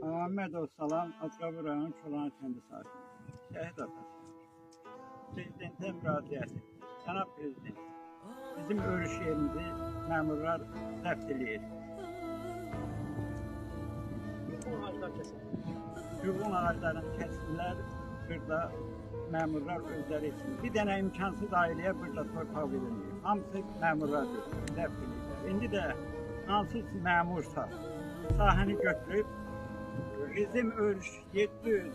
Ahmedov salam, Acıqabul rayonu Çolanı kəndi sakini. Şəhid atası. Prezidentə müraciəti. Cənab Prezident, bizim örüş yerimizi məmurlar zəbt eləyir. Uyğun ağacların kəsirlər, burada məmurlar özləri üçün. Bir dənə imkansız ailəyə burada torpaq verilmir. Hamısı məmurlar götürür, zəbt eləyirlər. İndi də hansı məmursa sahəni götürüb bizim örüş 700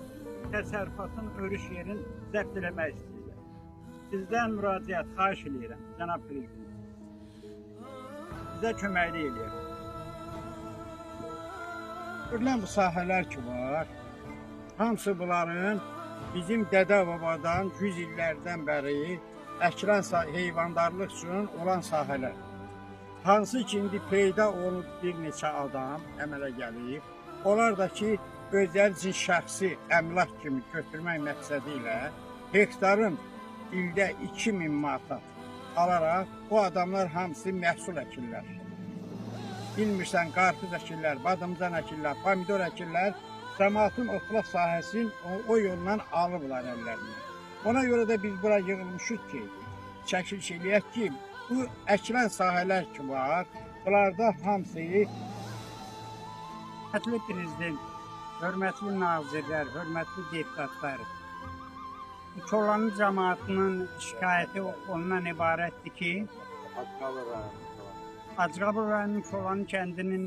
təsərrüfatın örüş yerini zəbt eləmək istəyirlər. Sizdən müraciət xahiş eləyirəm, cənab Prezident. Bizə köməklik eləyir. Görülən bu sahələr ki var, hamısı bunların bizim dədə-babadan 100 illərdən bəri əkilən heyvandarlıq üçün olan sahələr. Hansı ki, indi peyda olub bir neçə adam əmələ gəlib, onlar da ki, özləri üçün şəxsi əmlak kimi götürmək məqsədi ilə hektarın ildə 2000 manata alaraq o adamlar hamısı məhsul əkirlər. Bilmirsən, qarpız əkirlər, badımcan əkirlər, pomidor əkirlər, cəmaatın otlaq sahəsini o yolla alıblar əllərinə. Ona görə də biz bura yığılmışıq ki, çəkiliş eləyək ki, bu əkilən sahələr ki var, bunlarda hamısı Hörmətli Prezident, hörmətli nazirlər, hörmətli deputatlar, Çolanı cəmaatının şikayəti ondan ibarətdir ki, Acıqabul rayonunun Çolanı kəndinin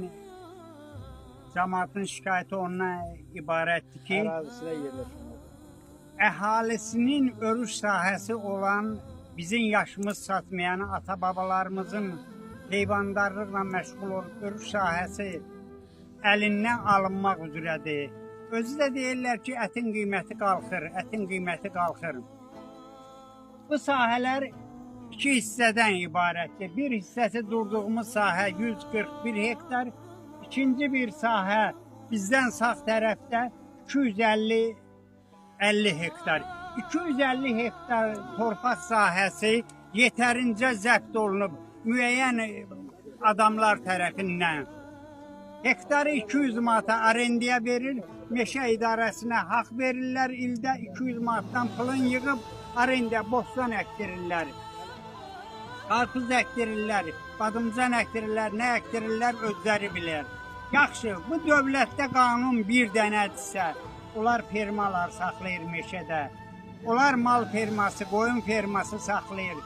cəmaatının şikayəti ondan ibarətdir ki, ərazisinə yerləşmək. Əhalisinin örüş sahəsi olan bizim yaşımız çatmayan ata-babalarımızın heyvandarlıqla məşğul olub örüş sahəsi əlindən alınmaq üzrədir. Özü də deyirlər ki, ətin qiyməti qalxır, ətin qiyməti qalxır. Bu sahələr iki hissədən ibarətdir. Bir hissəsi durduğumuz sahə 141 hektar, ikinci bir sahə bizdən sağ tərəfdə 250 hektar. 250 hektar torpaq sahəsi yetərincə zəbt olunub müəyyən adamlar tərəfindən. Hektarı 200 manata arendaya verir, meşə idarəsinə haqq verirlər, ildə 200 manatdan pulun yığıb arendaya bostan əkdirirlər, qarpız əkdirirlər, badımcan əkdirirlər, nə əkdirirlər özləri bilər. Yaxşı, bu dövlətdə qanun bir dənədirsə, onlar fermalar saxlayır meşədə, onlar mal ferması, qoyun ferması saxlayır.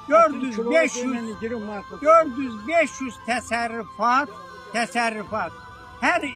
400-500 təsərrüfat, hər